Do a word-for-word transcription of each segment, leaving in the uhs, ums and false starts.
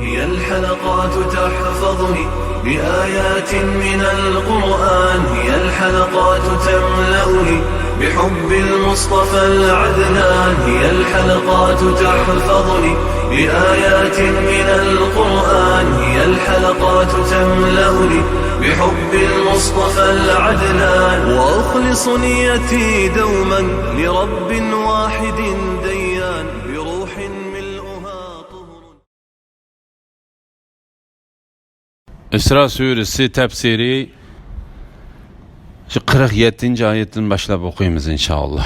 هي الحلقات تحفظني بآيات من القرآن، هي الحلقات تملأني بحب المصطفى العدنان، هي الحلقات تحفظني بآيات من القرآن، هي الحلقات تملأني بحب المصطفى العدنان، وأخلص نيتي دوما لرب واحد ديان، بروح ملؤها طهر. ئىسرا سۈرىسى تەپسىرى شۇ قىرىق يەتتىنچى ئايەتتىن باشلاپ ئوقۇيمىز، ئىنشائاللا.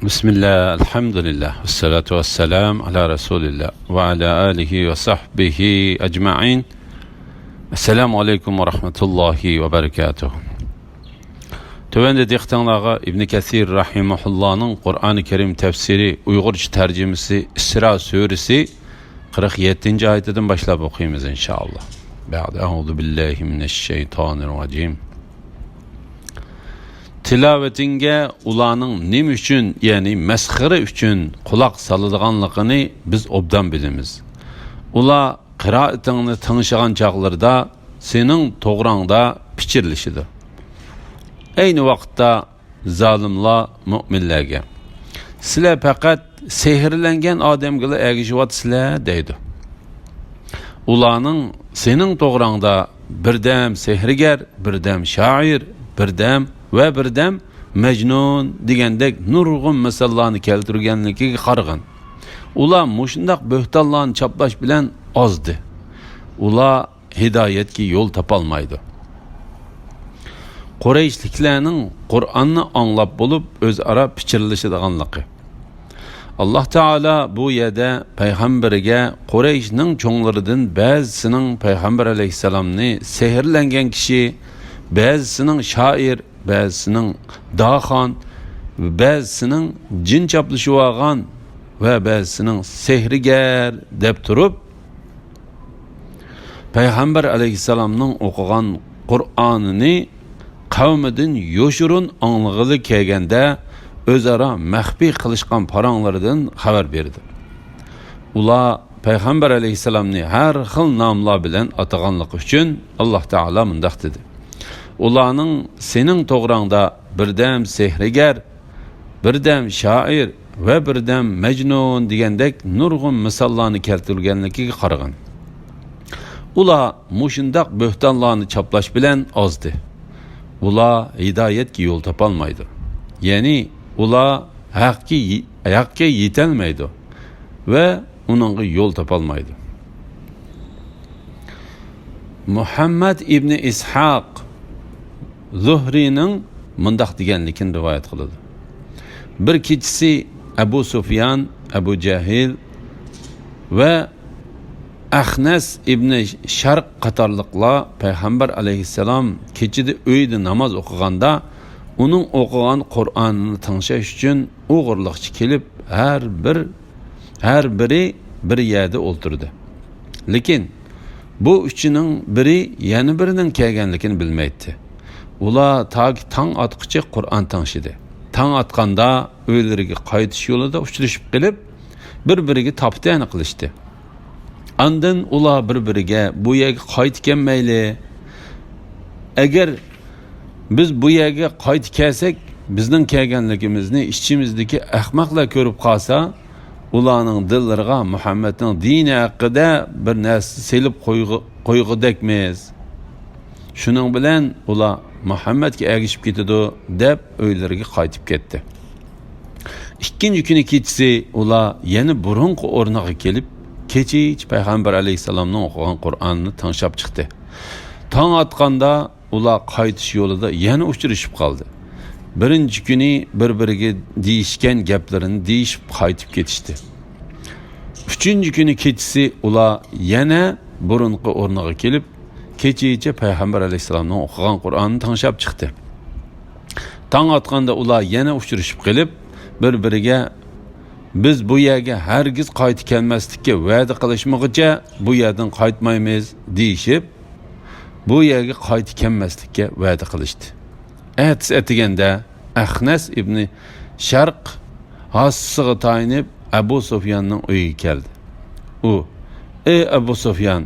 بىسمىللا، ئەلھەمدۇلىللا، ۋەسسالاتۇ ۋەسسالامۇ ئالا رەسۇلىللا ۋە ئالا ئالىھى ۋە سەھبىھى ئەجمەئىن. ئەسسالامۇ ئەلەيكۇم ۋە رەھمەتۇللاھى ۋە بەرىكاتۇھ. تۆۋەندە دىققىتىڭلارغا ئىبنى كەسىر رەھىمەھۇللانىڭ قۇرئانى كەرىم تەپسىرى، ئۇيغۇرچە تەرجىمىسى، ئىسرا سۈرىسى، قىرىق يەتتىنچى ئايىتىدىن باشلاپ ئوقۇيمىز، ئىنشائاللا. بەئدە، ئەئۇزۇ بىللاھى مىنەششەيتانىررەجىم. تىلاۋىتىڭگە ئۇلارنىڭ نېمە ئۈچۈن، يەنى مەسخىرە ئۈچۈن قۇلاق سالىدىغانلىقىنى بىز ئوبدان بىلىمىز. ئۇلار قىرائىتىڭنى تىڭشىغان چاغلىرىدا سېنىڭ توغراڭدا پىچىرلىشىدۇ. ئەينى ۋاقىتتا زالىملار مۆمىنلەرگە، «سىلەر پەقەت سېھىرلەنگەن ئادەمگىلا ئەگىشىۋاتىسىلەر» دەيدۇ. ئۇلارنىڭ سېنىڭ توغراڭدا بىردەم سېھىرگەر، بىردەم شائىر، بىردەم ۋە بىردەم مەجنۇن دېگەندەك نۇرغۇن مىساللارنى كەلتۈرگەنلىكىگە قارىغىن. ئۇلار مۇشۇنداق بۆھتانلارنى چاپلاش بىلەن ئازدى. ئۇلار ھىدايەتكە يول تاپالمايدۇ. قۇرەيشلىكلەرنىڭ قۇرئاننى ئاڭلاپ بولۇپ ئۆزئارا پىچىرلىشىدىغانلىقى. ئاللاھ تائالا بۇ يەردە پەيغەمبىرىگە قۇرەيشنىڭ چوڭلىرىدىن بەزىسىنىڭ پەيغەمبەر ئەلەيھىسسالامنى سېھىرلەنگەن كىشى، بەزىسىنىڭ شائىر، بەزىسىنىڭ داخان، بەزىسىنىڭ جىن چاپلىشىۋالغان ۋە بەزىسىنىڭ سېھىرگەر دەپ تۇرۇپ، پەيغەمبەر ئەلەيھىسسالامنىڭ ئوقۇغان قۇرئانىنى قەۋمىدىن يوشۇرۇن ئاڭلىغىلى كەلگەندە، ئۆزئارا مەخپىي قىلىشقان پاراڭلىرىدىن خەۋەر بېرىدۇ. ئۇلار پەيغەمبەر ئەلەيھىسسالامنى ھەر خىل ناملار بىلەن ئاتىغانلىقى ئۈچۈن، ئاللاھ تائالا مۇنداق دېدى: «ئۇلارنىڭ سېنىڭ توغراڭدا بىردەم سېھىرگەر، بىردەم شائىر ۋە بىردەم مەجنۇن دېگەندەك نۇرغۇن مىساللارنى كەلتۈرگەنلىكىگە قارىغىن. ئۇلار مۇشۇنداق بۆھتانلارنى چاپلاش بىلەن ئازدى. ئۇلار ھىدايەتكە يول تاپالمايدۇ.» يەنى ئۇلار ھەققە، ھەققە يېتەلمەيدۇ ۋە ئۇنىڭغا يول تاپالمايدۇ. مۇھەممەد ئىبنى ئىسھاق زۇھرىنىڭ مۇنداق دېگەنلىكىنى رىۋايەت قىلىدۇ: بىر كېچىسى ئەبۇ سۇفيان، ئەبۇ جەھىل ۋە ئەخنەس ئىبنى شەرق قاتارلىقلار پەيغەمبەر ئەلەيھىسسالام كېچىدە ئۆيىدە ناماز ئوقۇغاندا، ئۇنىڭ ئوقۇغان قۇرئانىنى تىڭشاش ئۈچۈن ئوغرىلىقچە كېلىپ، ھەر بىر، ھەر بىرى بىر يەردە ئولتۇردى. لېكىن بۇ ئۈچىنىڭ بىرى يەنە بىرىنىڭ كەلگەنلىكىنى بىلمەيتتى. ئۇلار تاكى تاڭ ئاتقۇچە قۇرئان تىڭشىدى. تاڭ ئاتقاندا ئۆيلىرىگە قايتىش يولىدا ئۇچرىشىپ قېلىپ، بىر-بىرىگە تاپا-تەنە قىلىشتى. ئاندىن ئۇلار بىر-بىرىگە، «بۇ يەرگە قايتا كەلمەيلى. ئەگەر بىز بۇ يەرگە قايتا كەلسەك، بىزنىڭ كەلگەنلىكىمىزنى ئىچىمىزدىكى ئەخمەقلەر كۆرۈپ قالسا، ئۇلارنىڭ دىللىرىغا مۇھەممەدنىڭ دىنى ھەققىدە بىر نەرسە سېلىپ قويغۇ-، قويغۇدەكمىز. شۇنىڭ بىلەن ئۇلار مۇھەممەدكە ئەگىشىپ كېتىدۇ» دەپ، ئۆيلىرىگە قايتىپ كەتتى. ئىككىنچى كۈنى كېچىسى ئۇلار يەنە بۇرۇنقى ئورنىغا كېلىپ، كېچىچە پەيغەمبەر ئەلەيھىسسالامنىڭ ئوقۇغان قۇرئانىنى تىڭشاپ چىقتى. تاڭ ئاتقاندا ئۇلار قايتىش يولىدا يەنە ئۇچرىشىپ قالدى. بىرىنچى كۈنى بىر-بىرىگە دېيىشكەن گەپلىرىنى دېيىشىپ قايتىپ كېتىشتى. ئۈچىنچى كۈنى كېچىسى ئۇلار يەنە بۇرۇنقى ئورنىغا كېلىپ، كېچىچە پەيغەمبەر ئەلەيھىسسالامنىڭ ئوقۇغان قۇرئانىنى تىڭشاپ چىقتى. تاڭ ئاتقاندا ئۇلار يەنە ئۇچرىشىپ قېلىپ، بىر-بىرىگە، «بىز بۇ يەرگە ھەرگىز قايتا كەلمەسلىككە ۋەدە قىلىشمىغۇچە بۇ يەردىن قايتمايمىز» دېيىشىپ، بۇ يەرگە قايتا كەلمەسلىككە ۋەدە قىلىشتى. ئەتىسى ئەتىگەندە ئەخنەس ئىبنى شەرق ھاسىسىغا تايىنىپ ئەبۇ سۇفياننىڭ ئۆيىگە كەلدى. ئۇ، ئەي ئەبۇ سۇفيان،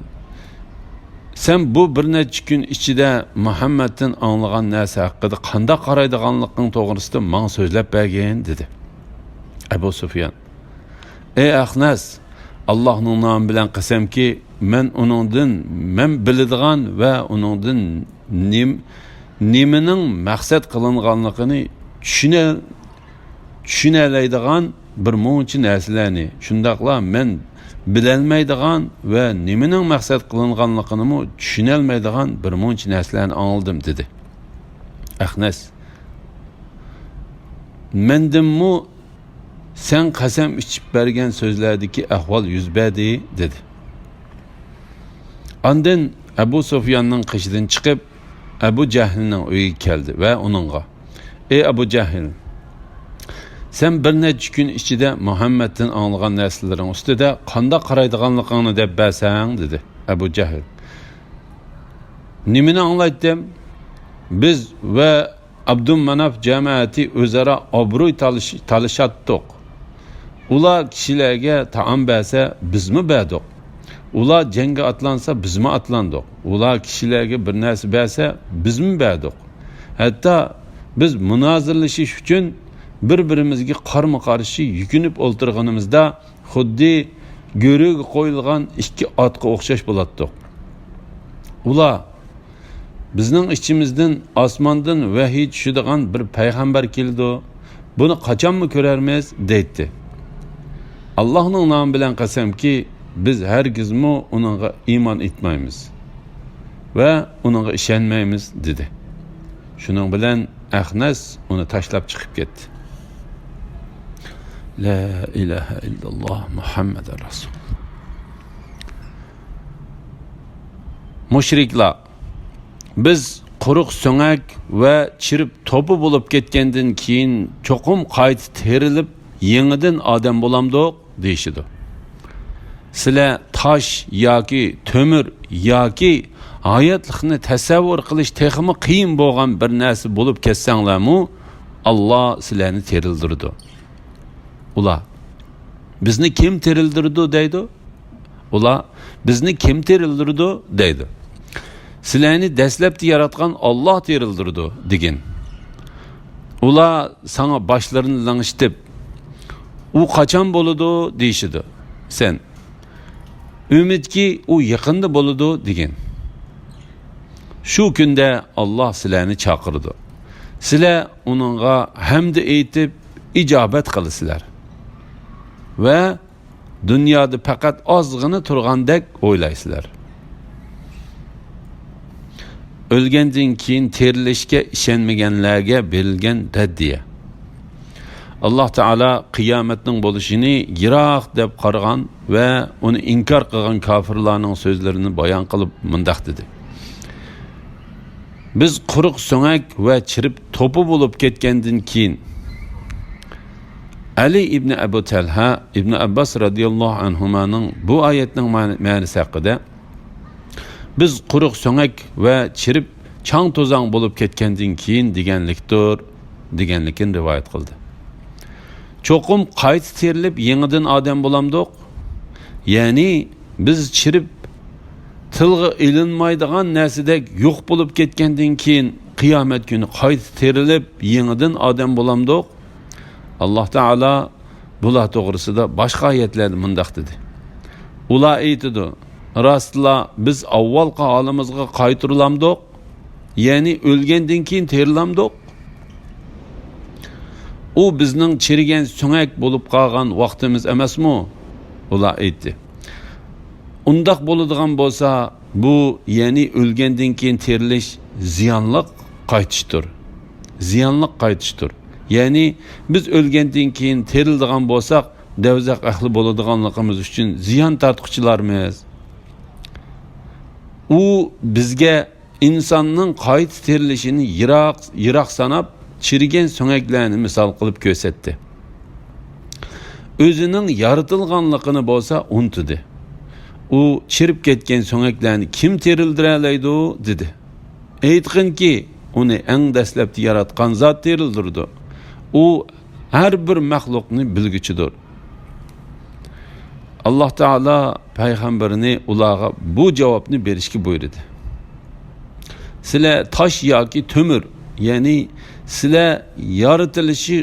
سەن بۇ بىر نەچچە كۈن ئىچىدە مۇھەممەدتىن ئاڭلىغان نەرسە ھەققىدە قانداق قارايدىغانلىقىڭ توغرىسىدا ماڭا سۆزلەپ بەرگىن، دېدى. ئەبۇ سۇفيان، ئەي ئەخنەس، ئاللاھنىڭ نامى بىلەن قەسەمكى، مەن ئۇنىڭدىن، مەن بىلىدىغان ۋە ئۇنىڭدىن نېم-، نېمىنىڭ مەقسەت قىلىنغانلىقىنى چۈشىنە-، چۈشىنەلەيدىغان بىر مۇنچە نەرسىلەرنى، شۇنداقلا مەن بىلەلمەيدىغان ۋە نېمىنىڭ مەقسەت قىلىنغانلىقىنىمۇ چۈشىنەلمەيدىغان بىر مۇنچە نەرسىلەرنى ئاڭلىدىم، دېدى. ئەخنەس، مەندىنمۇ سەن قەسەم ئىچىپ بەرگەن سۆزلەردىكى ئەھۋال يۈز بەردى، دېدى. ئاندىن ئەبۇ سۇفياننىڭ قېشىدىن چىقىپ، ئەبۇ جەھلنىڭ ئۆيىگە كەلدى ۋە ئۇنىڭغا، ئەي ئەبۇ جەھل، سەن بىر نەچچە كۈن ئىچىدە مۇھەممەدتىن ئاڭلىغان نەرسىلىرىڭ ئۈستىدە قانداق قارايدىغانلىقىڭنى دەپ بەرسەڭ، دېدى. ئەبۇ جەھل، نېمىنى ئاڭلايتتىم؟ بىز ۋە ئابدۇماناف جەمەتى ئۆزئارا ئابروي تالىش-، تالىشاتتۇق. ئۇلار كىشىلەرگە تائام بەرسە، بىزمۇ بەردۇق. ئۇلار جەڭگە ئاتلانسا، بىزمۇ ئاتلاندۇق. ئۇلار كىشىلەرگە بىر نەرسە بەرسە، بىزمۇ بەردۇق. ھەتتا بىز مۇنازىرىلىشىش ئۈچۈن بىر-بىرىمىزگە قارمۇ-قارشى يۈكۈنۈپ ئولتۇرغىنىمىزدا، خۇددى گۆرۈگە قويۇلغان ئىككى ئاتقا ئوخشاش بولاتتۇق. ئۇلار، بىزنىڭ ئىچىمىزدىن ئاسماندىن ۋەھىي چۈشىدىغان بىر پەيغەمبەر كېلىدۇ، بۇنى قاچانمۇ كۆرەرمىز؟ دەيتتى. ئاللاھنىڭ نامى بىلەن قەسەمكى، بىز ھەرگىزمۇ ئۇنىڭغا ئىمان ئېيتمايمىز ۋە ئۇنىڭغا ئىشەنمەيمىز، دېدى. شۇنىڭ بىلەن ئەخنەس ئۇنى تاشلاپ چىقىپ كەتتى. لا ئىلاھە ئىللاللا مۇھەممەدۇر رەسۇلۇللا. مۇشرىكلار، بىز قۇرۇق سۆڭەك ۋە چىرىپ توپا بولۇپ كەتكەندىن كېيىن چوقۇم قايتا تىرىلىپ يېڭىدىن ئادەم بولامدۇق؟ دېيىشىدۇ. سىلەر تاش ياكى تۆمۈر ياكى ھاياتلىقنى تەسەۋۋۇر قىلىش تېخىمۇ قىيىن بولغان بىر نەرسە بولۇپ كەتسەڭلارمۇ، ئاللا سىلەرنى تىرىلدۈرىدۇ. ئۇلار، بىزنى كىم تىرىلدۈرىدۇ دەيدۇ؟ ئۇلار، بىزنى كىم تىرىلدۈرىدۇ دەيدۇ. سىلەرنى دەسلەپتە ياراتقان ئاللا تىرىلدۈرىدۇ دېگىن. ئۇلار ساڭا باشلىرىنى لىڭشىتىپ، ئۇ قاچان بولىدۇ دېيىشىدۇ. سەن، ئۈمىدكى ئۇ يېقىندا بولىدۇ دېگىن. شۇ كۈندە ئاللا سىلەرنى چاقىرىدۇ. سىلەر ئۇنىڭغا ھەمدە ئېيتىپ ئىجابەت قىلىسىلەر ۋە دۇنيادا پەقەت ئازغىنە تۇرغاندەك ئويلايسىلەر. ئۆلگەندىن كېيىن تىرىلىشكە ئىشەنمىگەنلەرگە بېرىلگەن رەددىيە. ئاللا تائالا قىيامەتنىڭ بولۇشىنى يىراق دەپ قارىغان ۋە ئۇنى ئىنكار قىلغان كاپىرلارنىڭ سۆزلىرىنى بايان قىلىپ مۇنداق دېدى: بىز قۇرۇق سۆڭەك ۋە چىرىپ توپا بولۇپ كەتكەندىن كېيىن، ئەلى ئىبنى ئەبۇ تەلھە، ئىبنى ئابباس رەزىياللاھۇ ئەنھۇمانىڭ بۇ ئايەتنىڭ مەنە-، مەنىسى ھەققىدە، بىز قۇرۇق سۆڭەك ۋە چىرىپ چاڭ-توزاڭ بولۇپ كەتكەندىن كېيىن دېگەنلىكتۇر، دېگەنلىكىنى رىۋايەت قىلدى. چوقۇم قايتا تىرىلىپ يېڭىدىن ئادەم بولامدۇق؟ يەنى بىز چىرىپ تىلغا ئېلىنمايدىغان نەرسىدەك يوق بولۇپ كەتكەندىن كېيىن قىيامەت كۈنى قايتا تىرىلىپ يېڭىدىن ئادەم بولامدۇق؟ ئاللا تائالا بۇلار توغرىسىدا باشقا ئايەتلەردە مۇنداق دېدى: ئۇلار ئېيتىدۇ، راستلا بىز ئاۋۋالقى ھالىمىزغا قايتۇرۇلامدۇق؟ يەنى ئۆلگەندىن كېيىن تىرىلامدۇق؟ ئۇ بىزنىڭ چىرىگەن سۆڭەك بولۇپ قالغان ۋاقتىمىز ئەمەسمۇ؟ ئۇلار ئېيتتى، ئۇنداق بولىدىغان بولسا، بۇ، يەنى ئۆلگەندىن كېيىن تىرىلىش زىيانلىق قايتىشتۇر. زىيانلىق قايتىشتۇر. يەنى بىز ئۆلگەندىن كېيىن تىرىلىدىغان بولساق، دەۋزەخ ئەھلى بولىدىغانلىقىمىز ئۈچۈن زىيان تارتقۇچىلارمىز. ئۇ بىزگە ئىنساننىڭ قايتا تىرىلىشىنى يىراق، يىراق ساناپ، چىرىگەن سۆڭەكلەرنى مىسال قىلىپ كۆرسەتتى. ئۆزىنىڭ يارىتىلغانلىقىنى بولسا ئۇنتۇدى. ئۇ چىرىپ كەتكەن سۆڭەكلەرنى كىم تىرىلدۈرەلەيدۇ؟ دېدى. ئېيتقىنكى، ئۇنى ئەڭ دەسلەپتە ياراتقان زات تىرىلدۈرىدۇ. ئۇ ھەر بىر مەخلۇقنى بىلگۈچىدۇر. ئاللاھ تائالا پەيغەمبىرىنى ئۇلارغا بۇ جاۋابنى بېرىشكە بۇيرۇدى. سىلەر تاش ياكى تۆمۈر، يەنى سىلەر يارىتىلىشى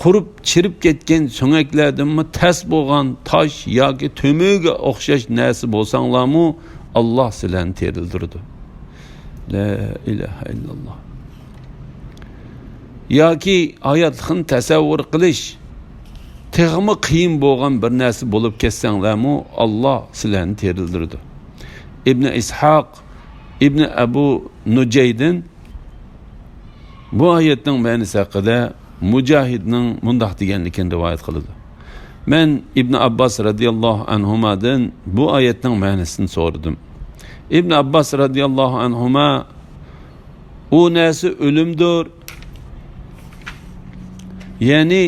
قۇرۇپ چىرىپ كەتكەن سۆڭەكلەردىنمۇ تەس بولغان تاش ياكى تۆمۈرگە ئوخشاش نەرسە بولساڭلارمۇ، ئاللاھ سىلەرنى تىرىلدۈرىدۇ. لا ئىلاھە ئىللاللاھ. ياكى ھاياتلىقنى تەسەۋۋۇر قىلىش تېخىمۇ قىيىن بولغان بىر نەرسە بولۇپ كەتسەڭلارمۇ، ئاللاھ سىلەرنى تىرىلدۈرىدۇ. ئىبنى ئىسھاق، ئىبنى ئەبۇ نۇجەيدىن بۇ ئايەتنىڭ مەنىسى ھەققىدە مۇجاھىدنىڭ مۇنداق دېگەنلىكىنى رىۋايەت قىلىدۇ: مەن ئىبن ئابباس رەزىياللاھۇ ئەنھۇمادىن بۇ ئايەتنىڭ مەنىسىنى سورىدىم. ئىبن ئابباس رەزىياللاھۇ ئەنھۇما، ئۇ نەرسە ئۆلۈمدۇر، يەنى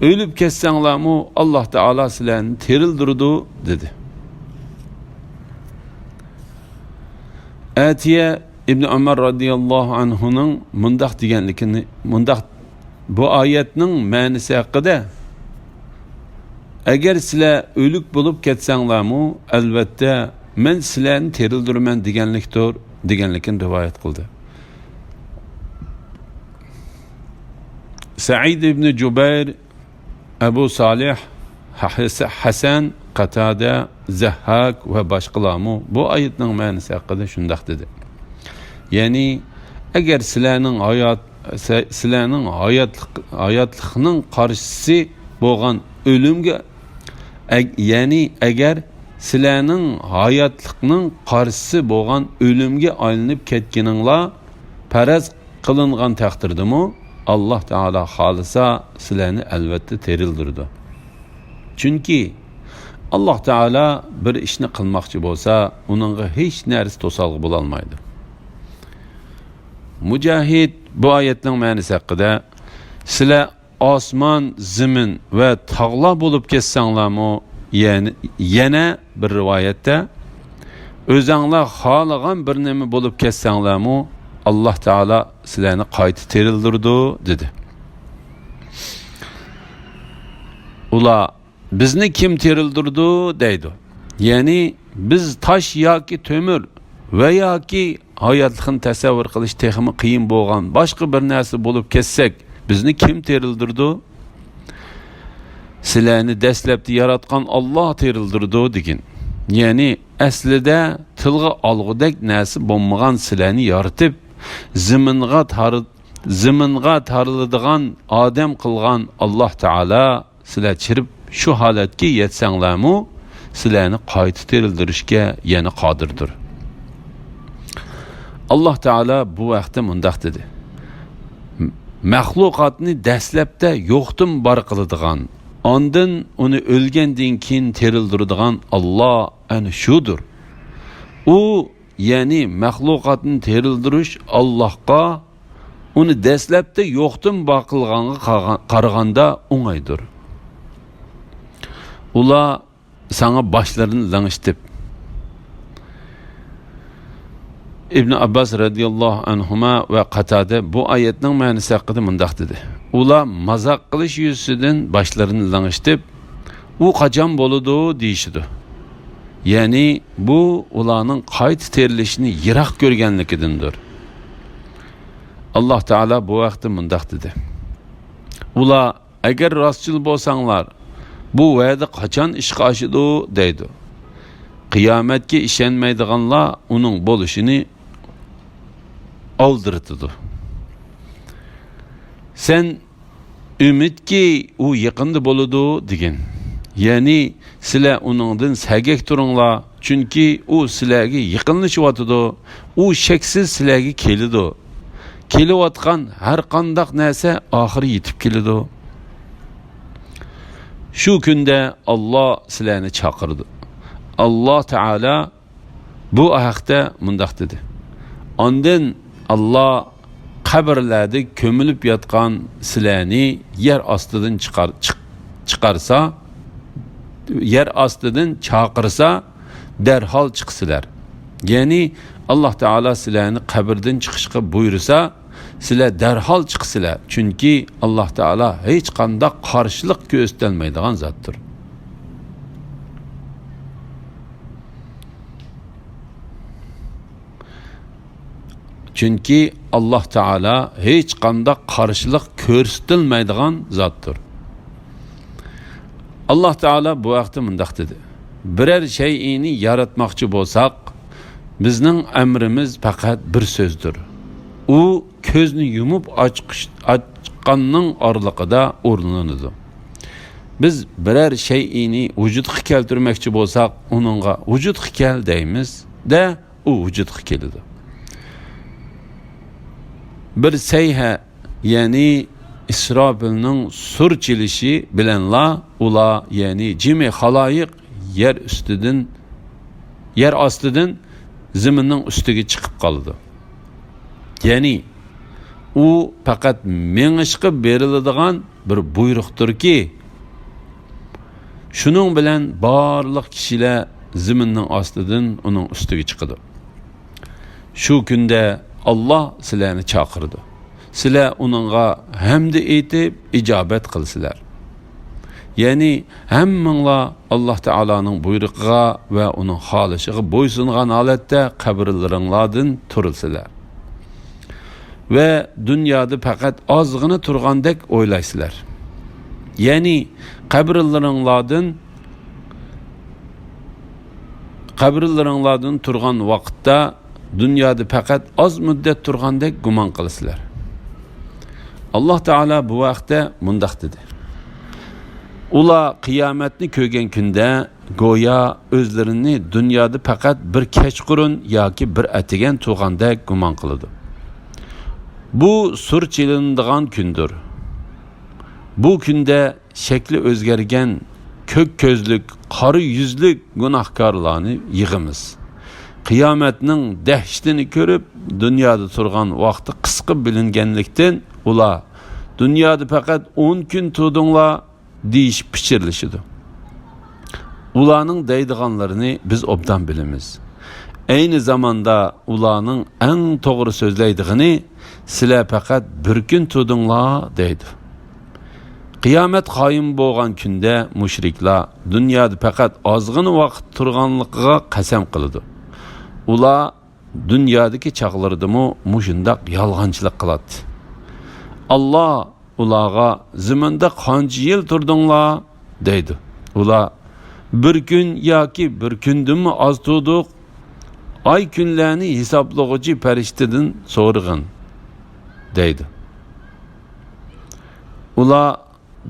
ئۆلۈپ كەتسەڭلارمۇ، ئاللاھ تائالا سىلەرنى تىرىلدۈرىدۇ، دېدى. ئەتىيە ئىبن ئۆمەر رەزىياللاھۇ ئەنھۇنىڭ مۇنداق دېگەنلىكىنى، مۇنداق، بۇ ئايەتنىڭ مەنىسى ھەققىدە، ئەگەر سىلەر ئۆلۈك بولۇپ كەتسەڭلارمۇ، ئەلۋەتتە، مەن سىلەرنى تىرىلدۈرىمەن دېگەنلىكتۇر، دېگەنلىكىنى رىۋايەت قىلدى. سەئىد ئىبنى جۇبەير، ئەبۇ سالىھ، ھەس-، ھەسەن، قاتادە، زەھھاك ۋە باشقىلارمۇ بۇ ئايەتنىڭ مەنىسى ھەققىدە شۇنداق دېدى. يەنى، ئەگەر سىلەرنىڭ ھايات-، سە-، سىلەرنىڭ ھاياتلىق، ھاياتلىقنىڭ قارشىسى بولغان ئۆلۈمگە، ئەگ-، يەنى، ئەگەر سىلەرنىڭ ھاياتلىقنىڭ قارشىسى بولغان ئۆلۈمگە ئايلىنىپ كەتكىنىڭلار پەرەز قىلىنغان تەقدىردىمۇ، ئاللاھ تائالا خالىسا، سىلەرنى ئەلۋەتتە تىرىلدۈرىدۇ. چۈنكى ئاللاھ تائالا بىر ئىشنى قىلماقچى بولسا، ئۇنىڭغا ھېچ نەرسە توسالغۇ بولالمايدۇ. مۇجاھىد بۇ ئايەتنىڭ مەنىسى ھەققىدە، سىلەر ئاسمان، زېمىن ۋە تاغلار بولۇپ كەتسەڭلارمۇ، يەنە، يەنە بىر رىۋايەتتە، ئۆزەڭلار خالىغان بىر نېمە بولۇپ كەتسەڭلارمۇ، ئاللاھ تائالا سىلەرنى قايتا تىرىلدۈرىدۇ، دېدى. ئۇلار، بىزنى كىم تىرىلدۈرىدۇ دەيدۇ. يەنى بىز تاش ياكى تۆمۈر ۋە ياكى ھاياتلىقنى تەسەۋۋۇر قىلىش تېخىمۇ قىيىن بولغان باشقا بىر نەرسە بولۇپ كەتسەك، بىزنى كىم تىرىلدۈرىدۇ؟ سىلەرنى دەسلەپتە ياراتقان ئاللاھ تىرىلدۈرىدۇ دېگىن. يەنى ئەسلىدە تىلغا ئالغۇدەك نەرسە بولمىغان سىلەرنى يارىتىپ، زېمىنغا تار-، زېمىنغا تارىلىدىغان ئادەم قىلغان ئاللاھ تائالا سىلەر چىرىپ شۇ ھالەتكە يەتسەڭلارمۇ، سىلەرنى قايتا تىرىلدۈرۈشكە يەنە قادىردۇر. ئاللاھ تائالا بۇ ھەقتە مۇنداق دېدى: مەخلۇقاتنى دەسلەپتە يوقتىن بار قىلىدىغان، ئاندىن ئۇنى ئۆلگەندىن كېيىن تىرىلدۈرىدىغان ئاللاھ ئەنە شۇدۇر. ئۇ، يەنى مەخلۇقاتنى تىرىلدۈرۈش ئاللاھقا ئۇنى دەسلەپتە يوقتىن بار قىلغانغا قارىغا-، قارىغاندا ئوڭايدۇر. ئۇلار ساڭا باشلىرىنى لىڭشىتىپ، ئىبن ئابباس رەزىياللاھۇ ئەنھۇما ۋە قاتادە بۇ ئايەتنىڭ مەنىسى ھەققىدە مۇنداق دېدى: ئۇلار مازاق قىلىش يۈزىسىدىن باشلىرىنى لىڭشىتىپ، ئۇ قاچان بولىدۇ دېيىشىدۇ. يەنى بۇ ئۇلارنىڭ قايتا تىرىلىشىنى يىراق كۆرگەنلىكىدىندۇر. ئاللاھ تائالا بۇ ھەقتە مۇنداق دېدى: ئۇلار، ئەگەر راستچىل بولساڭلار، بۇ ۋەدە قاچان ئىشقا ئاشىدۇ دەيدۇ. قىيامەتكە ئىشەنمەيدىغانلار ئۇنىڭ بولۇشىنى ئالدىرىتىدۇ. سەن ئۈمىدكى ئۇ يېقىندا بولىدۇ دېگىن. يەنى سىلەر ئۇنىڭدىن سەگەك تۇرۇڭلار، چۈنكى ئۇ سىلەرگە يېقىنلىشىۋاتىدۇ، ئۇ شەكسىز سىلەرگە كېلىدۇ. كېلىۋاتقان ھەر قانداق نەرسە ئاخىرى يېتىپ كېلىدۇ. شۇ كۈندە ئاللاھ سىلەرنى چاقىرىدۇ. ئاللاھ تائالا بۇ ھەقتە مۇنداق دېدى: ئاندىن ئاللاھ قەبرىلەردە كۆمۈلۈپ ياتقان سىلەرنى يەر ئاستىدىن چىقار-، چىق-، چىقارسا، يەر ئاستىدىن چاقىرسا، دەرھال چىقىسىلەر. يەنى ئاللاھ تائالا سىلەرنى قەبرىدىن چىقىشقا بۇيرۇسا، سىلەر دەرھال چىقىسىلەر، چۈنكى ئاللاھ تائالا ھېچقانداق قارشىلىق كۆرسىتەلمەيدىغان زاتتۇر. چۈنكى ئاللاھ تائالا ھېچقانداق قارشىلىق كۆرسىتىلمەيدىغان زاتتۇر. ئاللاھ تائالا بۇ ھەقتە مۇنداق دېدى: بىرەر شەيئىنى ياراتماقچى بولساق، بىزنىڭ ئەمرىمىز پەقەت بىر سۆزدۇر. ئۇ كۆزنى يۇمۇپ ئاچقۇچ-، ئاچقاننىڭ ئارىلىقىدا ئورۇنلىنىدۇ. بىز بىرەر شەيئىنى ۋۇجۇدقا كەلتۈرمەكچى بولساق، ئۇنىڭغا «ۋۇجۇدقا كەل» دەيمىز-دە، ئۇ ۋۇجۇدقا كېلىدۇ. بىر سەيھە، يەنى ئىسراپىلنىڭ سۇر چېلىشى بىلەنلا ئۇلار، يەنى جىمى خالايىق يەر ئۈستىدىن، يەر ئاستىدىن زېمىننىڭ ئۈستىگە چىقىپ قالىدۇ. يەنى ئۇ پەقەت مېڭىشقا بېرىلىدىغان بىر بۇيرۇقتۇركى، شۇنىڭ بىلەن بارلىق كىشىلەر زېمىننىڭ ئاستىدىن ئۇنىڭ ئۈستىگە چىقىدۇ. شۇ كۈندە ئاللاھ سىلەرنى چاقىرىدۇ. سىلەر ئۇنىڭغا ھەمدە ئېيتىپ ئىجابەت قىلىسىلەر. يەنى ھەممىڭلار ئاللاھ تائالانىڭ بۇيرۇقىغا ۋە ئۇنىڭ خالىشىغا بويسۇنغان ھالەتتە قەبرىلىرىڭلاردىن تۇرىسىلەر. ۋە دۇنيادا پەقەت ئازغىنە تۇرغاندەك ئويلايسىلەر. يەنى قەبرىلىرىڭلاردىن، قەبرىلىرىڭلاردىن تۇرغان ۋاقىتتا دۇنيادا پەقەت ئاز مۇددەت تۇرغاندەك گۇمان قىلىسىلەر. ئاللاھ تائالا بۇ ھەقتە مۇنداق دېدى: ئۇلار قىيامەتنى كۆرگەن كۈندە گويا ئۆزلىرىنى دۇنيادا پەقەت بىر كەچقۇرۇن ياكى بىر ئەتىگەن تۇرغاندەك گۇمان قىلىدۇ. بۇ سۇر چېلىنىدىغان كۈندۇر. بۇ كۈندە شەكلى ئۆزگەرگەن، كۆك كۆزلۈك، قارا يۈزلۈك گۇناھكارلارنى يىغىمىز. قىيامەتنىڭ دەھشىتىنى كۆرۈپ، دۇنيادا تۇرغان ۋاقتى قىسقا بىلىنگەنلىكتىن، ئۇلار، «دۇنيادا پەقەت ئون كۈن تۇردۇڭلار» دېيىشىپ پىچىرلىشىدۇ. ئۇلارنىڭ دەيدىغانلىرىنى بىز ئوبدان بىلىمىز. ئەينى زاماندا ئۇلارنىڭ ئەڭ توغرا سۆزلەيدىغىنى، «سىلەر پەقەت بىر كۈن تۇردۇڭلار» دەيدۇ. قىيامەت قايىم بولغان كۈندە مۇشرىكلار دۇنيادا پەقەت ئازغىنە ۋاقىت تۇرغانلىقىغا قەسەم قىلىدۇ. ئۇلار دۇنيادىكى چاغلىرىدىمۇ مۇشۇنداق يالغانچىلىق قىلاتتى. ئاللاھ ئۇلارغا، «زېمىندا قانچە يىل تۇردۇڭلار؟» دەيدۇ. ئۇلار، «بىر كۈن ياكى بىر كۈندىنمۇ ئاز تۇردۇق. ئاي كۈنلەرنى ھېسابلىغۇچى پەرىشتىدىن سورىغىن» دەيدۇ. ئۇلار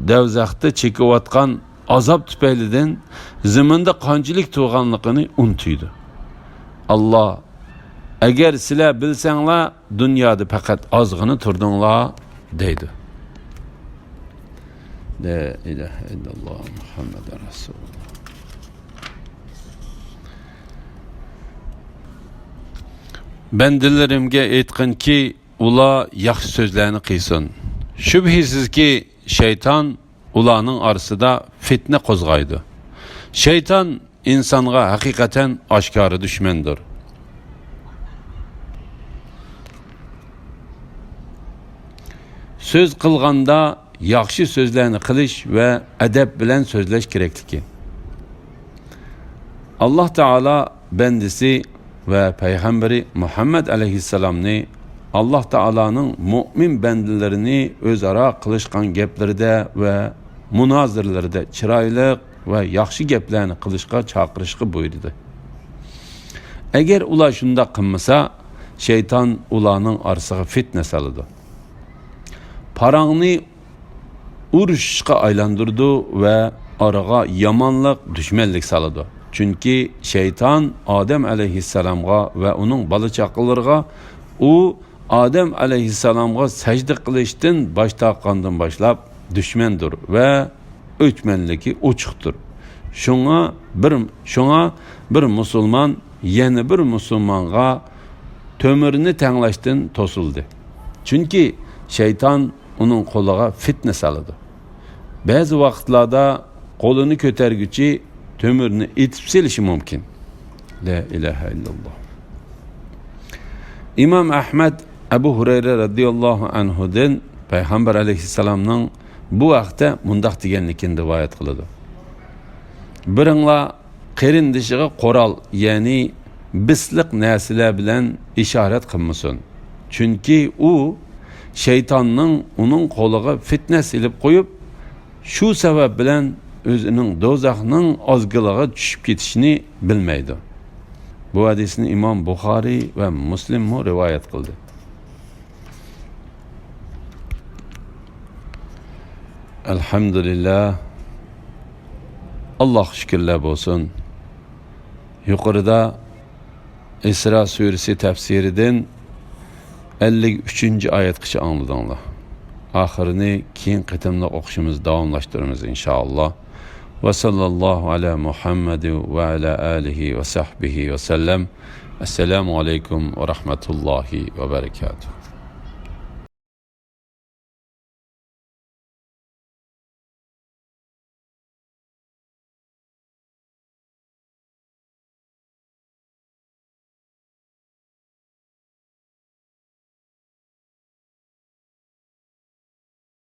دوزاختا چېكىۋاتقان ئازاب تۈپەيلىدىن زېمىندا قانچىلىك تۇرغانلىقىنى ئۇنتۇيدۇ. ئاللاھ، «ئەگەر سىلەر بىلسەڭلار، دۇنيادا پەقەت ئازغىنە تۇردۇڭلار» دەيدۇ. لا ئىلاھە ئىللاللاھ مۇھەممەدۇر رەسۇلۇللاھ. بەندىلىرىمگە ئېيتقىنكى، ئۇلار ياخشى سۆزلەرنى قىلسۇن. شۈبھىسىزكى، شەيتان ئۇلارنىڭ ئارىسىدا فىتنە قوزغايدۇ. شەيتان ئىنسانغا ھەقىقەتەن ئاشكارا دۈشمەندۇر. سۆز قىلغاندا ياخشى سۆزلەرنى قىلىش ۋە ئەدەپ بىلەن سۆزلەش كېرەكلىكى. ئاللاھ تائالا بەندىسى ۋە پەيغەمبىرى مۇھەممەد ئەلەيھىسسالامنى، ئاللاھ تائالانىڭ مۆمىن بەندىلىرىنى ئۆزئارا قىلىشقان گەپلىرىدە ۋە مۇنازىرىلىرىدە چىرايلىق ۋە ياخشى گەپلەرنى قىلىشقا چاقىرىشقا بۇيرۇدى. ئەگەر ئۇلار شۇنداق قىلمىسا، شەيتان ئۇلارنىڭ ئارىسىغا فىتنە سالىدۇ. پاراڭنى ئۇرۇشۇشقا ئايلاندۇرىدۇ ۋە ئارىغا يامانلىق، دۈشمەنلىك سالىدۇ. چۈنكى شەيتان ئادەم ئەلەيھىسسالامغا ۋە ئۇنىڭ بالا-چاقىلىرىغا، ئۇ ئادەم ئەلەيھىسسالامغا سەجدە قىلىشتىن باش تارتقاندىن باشلاپ دۈشمەندۇر ۋە ئۆچمەنلىكى ئوچۇقتۇر. شۇڭا بىر، شۇڭا بىر مۇسۇلمان يەنە بىر مۇسۇلمانغا تۆمۈرنى تەڭلەشتىن توسۇلدى. چۈنكى شەيتان ئۇنىڭ قولىغا فىتنە سالىدۇ. بەزى ۋاقىتلاردا قولىنى كۆتەرگۈچى تۆمۈرنى ئېتىپ سېلىشى مۇمكىن. لا ئىلاھە ئىللاللاھ. ئىمام ئەھمەد ئەبۇ ھۇرەيرە رەزىياللاھۇ ئەنھۇدىن پەيغەمبەر ئەلەيھىسسالامنىڭ بۇ ھەقتە مۇنداق دېگەنلىكىنى رىۋايەت قىلىدۇ: بىرىڭلار قېرىندىشىغا قورال، يەنى بىسلىق نەرسىلەر بىلەن ئىشارەت قىلمىسۇن. چۈنكى ئۇ شەيتاننىڭ ئۇنىڭ قولىغا پىتنە سېلىپ قويۇپ، شۇ سەۋەب بىلەن ئۆزىنىڭ دوزاخنىڭ ئازگىلىغا چۈشۈپ كېتىشىنى بىلمەيدۇ. بۇ ھەدىسنى ئىمام بۇخارىي ۋە مۇسلىممۇ رىۋايەت قىلدى. ئەلھەمدۇلىللا. ئاللاھقا شۈكۈرلەر بولسۇن. يۇقىرىدا ئىسرا سۈرىسى تەپسىرىدىن ئەللىك ئۈچىنچى ئايەتكىچە ئاڭلىدىڭلار. ئاخىرىنى كېيىن قېتىملىق ئوقۇشىمىز داۋاملاشتۇرىمىز، ئىنشائاللا. ۋە ساللاللاھۇ ئەلا مۇھەممەد ۋە ئەلا ئالىھى ۋە سەھبىھى ۋە سەللەم. ئەسسالامۇ ئەلەيكۇم ۋە رەھمەتۇللاھى ۋە بەرەكاتۇھ.